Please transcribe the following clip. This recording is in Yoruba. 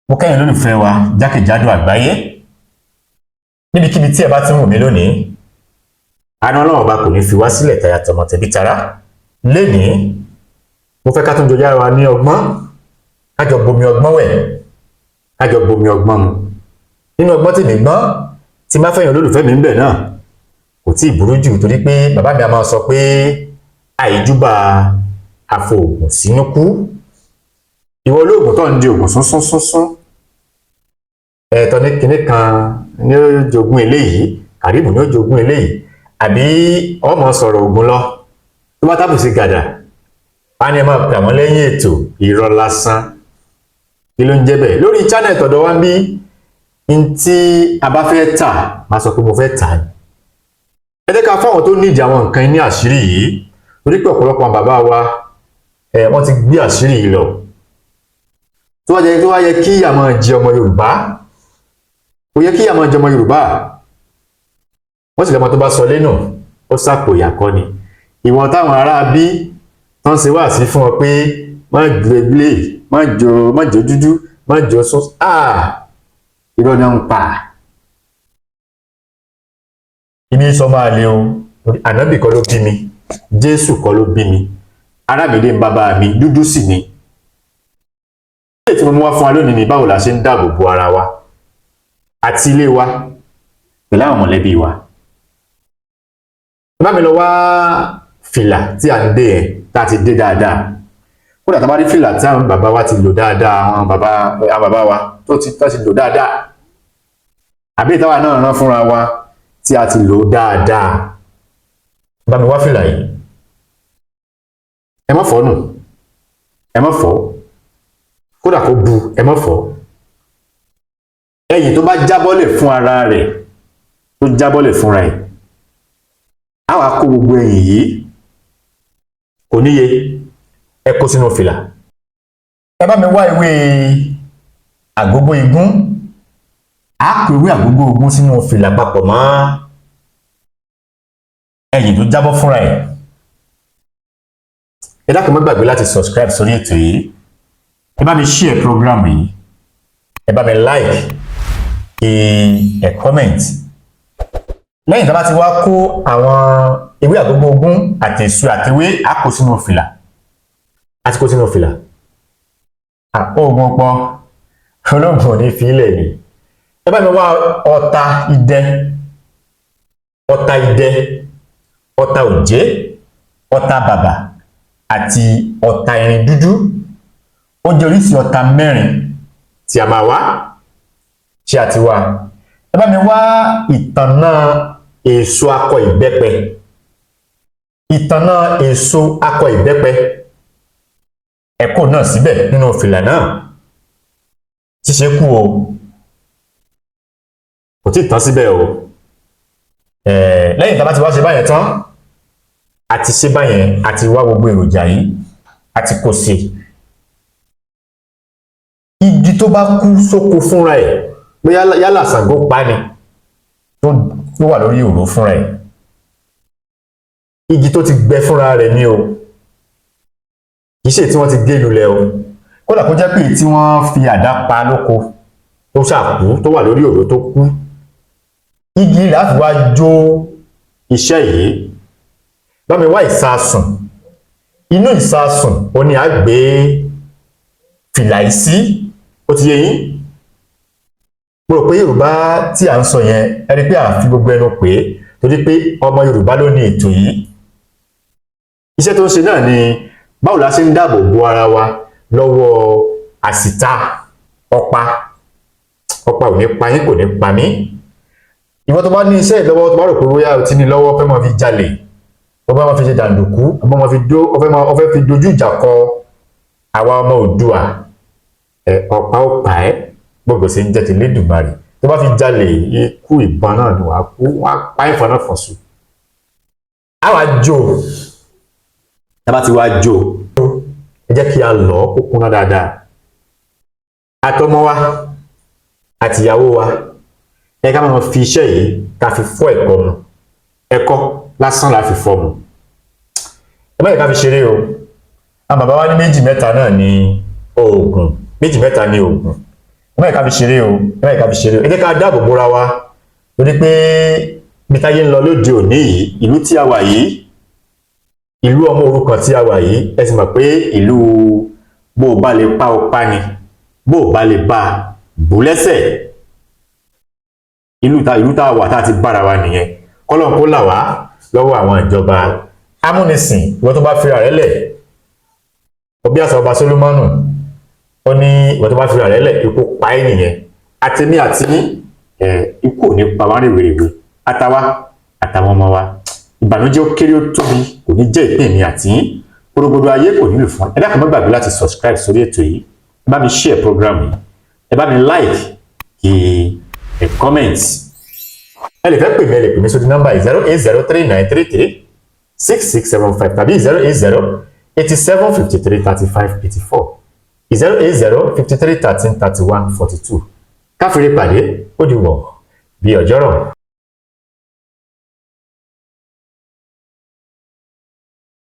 Mo kẹ́yìn lólùfẹ́ wa jákèjádò àgbáyé, níbikíbi tí ẹ bá ti ń wò mí lónìí. Àánú Ọlọ́run Ọba kò ní fi wá sílẹ̀ tayà tọmọ tẹbí tará. Lénìí, mo fẹ́ ká tún jọ yára wa ní ọgbọ́n, ká jọ bomi ọgbọ́n wẹ̀, ká jọ bomi ọgbọ́n mu. Nínú ọgbọ́n tèmi gbọ́n tí má fẹ́yìn olólùfẹ́ mi ń bẹ̀ náà kò tí ì burú jù, torí pé bàbá mi a máa sọ pé àìjúbà àfọ̀ògùn sínú kú. Ìwọ olóògùn tó ń di ògùn súnsún súnsún, ẹ̀ẹ̀tọ́ ní kinní kan ní ó jogún eléyìí, Kàrímù ní ó jogún eléyìí, àbí ọmọ sọ̀rọ̀ ògùn lọ tó bá tábù sí gàdà wá ní ẹ máa pè àwọn lẹ́yìn ètò. Irọ́ lásán. Kí ló ń jẹ́ bẹ́ẹ̀? Lórí channel tọ̀dọ̀ wá ń bí, n tí a bá fẹ́ tà, máa sọ pé mo fẹ́ tà ní. Ẹ jẹ́ ká fáwọn tó nídìí àwọn nǹkan ní àṣírí yìí, torí pé ọ̀pọ̀lọpọ̀ àwọn bàbá wa ẹ wọ́n ti gbé àṣírí yìí lọ. Tó wá yẹ kí ìyà máa jẹ ọmọ Yorùbá, kò yẹ kí ìyà máa jẹ ọmọ Yorùbá. Wọ́n sì lọ́mọ tó bá sọ lẹ́nu, ó sàpò ìyàkọ́ ni. Ìwọ̀n táwọn ará bí tán ṣe wá sí fún ọ pé má gbégbé, má jò, má jò dúdú, má jò sún, irọ́ ni wọ́n ń pa. Ibi sọ máa le o. Ànábì kọ́ ló bí mi, Jésù kọ́ ló bí mi, Arámidé ń bàbá mi, dúdú sì ni. Ilé tí mo mú wá fún wa lónìí ni báwo la ṣe ń dáàbò bo ara wa àti ilé wa pẹ̀lú àwọn mọ̀lẹ́bí wa. Ẹ bá mi lọ wá fìlà tí à ń dé ẹ̀ tá a ti dé dáadáa. Kódà tá a bá rí fìlà tí àwọn bàbá wa ti lò dáadáa, àwọn bàbá wa tó ti lò dáadáa, àbí ìtawà náà rán fúnra wa tí a ti lò dáadáa, bá mi wá fìlà yìí. Ẹ má fọ́ nù, ẹ má fọ́, kódà kó bu, ẹ má fọ́. Ẹyìn tó bá jábọ́lẹ̀ fún ara rẹ̀, tó jábọ́lẹ̀ fúnra ẹ̀, á wàá kó gbogbo ẹyìn yìí, kò níye, ẹ kó sínú fìlà. Ẹ bá mi wá ewé àgógó igún. Á kó ewé àgógó igún sínú fìlà papọ̀ mọ́ ẹyìn tó jábọ́ fúnra ẹ̀. Ẹ dákun, má gbàgbé láti subscribe sórí ètò yìí. Ẹ bá mi share program yìí, ẹ bá mi like, kí ẹ comment. Lẹ́yìn tó bá ti wá kó àwọn ewé àgógó ogún àti èso àtiwé, á kó sínú fìlà, á ti kó sínú fìlà. Oògùn pọ̀, olóògùn ò ní fi ilẹ̀ ni. Ẹ bá mi wá ọta idẹ, ọta idẹ, ọta òjé, ọta bàbà àti ọta irin dúdú. Ó jẹ́ oríṣi ọta mẹ́rin tí a máa wá ṣé a ti wá. Ẹ bá mi wá ìtànná èso akọ ìbẹ́pẹ, ìtànná èso akọ ìbẹ́pẹ, ẹ kó náà síbẹ̀ nínú fìlà náà. Ṣíṣe kú o, kò tí ì tán síbẹ̀ o. Lẹ́yìn tá a bá ti wá ṣe báyẹn tán, a ti ṣe báyẹn, a ti wá gbogbo èròjà yìí, a ti kó sí igi tó bá kú sóko fúnra ẹ̀, bóyá yálà Ṣàngó pa ni tó wà lórí òró fúnra ẹ̀, igi tó ti gbẹ fúnra rẹ̀ ni o, kìí ṣe tí wọ́n ti gé lulẹ̀ o. Kódà kó jẹ́ pé tí wọ́n fi àdá pa lóko tó ṣàkú, tó wà lórí òró tó kú, igi láti wá jó iṣẹ́ yìí. Bá mi wá ìsasùn. Inú ìsasùn ó ní a gbé fìlà yìí sí. Ó ti yé yín? Mo rò pé Yorùbá tí à ń sọ yẹn, ẹ rí pé à ń fi gbogbo ẹnu pé, torí pé ọmọ Yorùbá ló ní ètò yìí. Iṣẹ́ tó ń ṣe náà ni báwo la ṣe ń dáàbò bo ara wa lọ́wọ́ àsìta ọ̀pá. Ọ̀pá ò ní pa yín, kò ní pa mí. Ìwọ tó bá ní iṣẹ́ ìlọ́wọ́, tó bá rò pé bóyá o ti ní lọ́wọ́, fẹ́ máa fi jalè, ó bá máa fi ṣe dàǹdùkú, ó bá máa fi dó, ó fẹ́ fi dojú ìjà kọ àwa ọmọ Oòduà ẹ, ọ̀pá ó pa ẹ́. Gbogbo ṣe ń jẹ́ ti Lédùmarè. Tó bá fi jalè, ikú ìbọn náà ni wàá kú, wàá pa ìfọ̀n náà fọ̀sùn. Á wàá jó. Tá bá ti wá jó, ẹ jẹ́ kí a lọ̀ ọ́ kó kúnná dáadáa. Àtọmọ wa àtìyàwó wa, ẹ ká máa fi iṣẹ́ yìí ká fi fọ́ ẹ̀kọ́ mu. Ẹ̀kọ́ lásán la fi fọ́ mu. Ẹ má yẹ ká fi ṣeré o. Àwọn bàbá wa ní méjì mẹ́ta náà ní oògùn, méjì mẹ́ta ní oògùn. Ẹ má yẹ ká fi ṣeré o, ẹ má yẹ ká fi ṣeré o. Ẹ jẹ́ ká dáàbò bóra wa, torí pé bí táyé ń lọ lóde òní yìí, ìlú tí a wà yìí, ìlú ọmọ òrukàn tí a wà yìí, ẹ sì mọ̀ pé ìlú bó o bá lè pa, o pa ni, bó o bá lè bá a bù lẹ́sẹ̀. Ìlú tá a wà, tá a ti bára wa nìyẹn. Kọ́lọ́n kó là wá lọ́wọ́ àwọn ìjọba amúnisìn. Ìwọ tó bá fira rẹ̀ lẹ̀, ọbí àṣà ọba Solomoni, ó ní ìwọ tó bá fira rẹ̀ lẹ̀, ikú pa ẹ́ nìyẹn. Àtẹ̀mí àti ẹ̀, ikú ò ní pa wá rèwerèwe, àtàwa àtàwọn ọmọ wa. Ìbànújẹ́ ó kéré, ó tóbi, kò ní jẹ́ ìpín mi àti yín. Gbogbo ayé kò nílò fún. Ẹ dákun, má gbàgbé láti subscribe sórí ètò yìí. Ẹ bá mi share program yìí, ẹ bá mi like, kí ẹ comment. Ẹ lè fẹ́ pè mí, ẹ lè pè mí sórí nọ́mbà 08039336675 tàbí 08087533584, 08053133142. Káfíńrí pàdé, ó di wọ̀ bí ọjọ́rọ̀.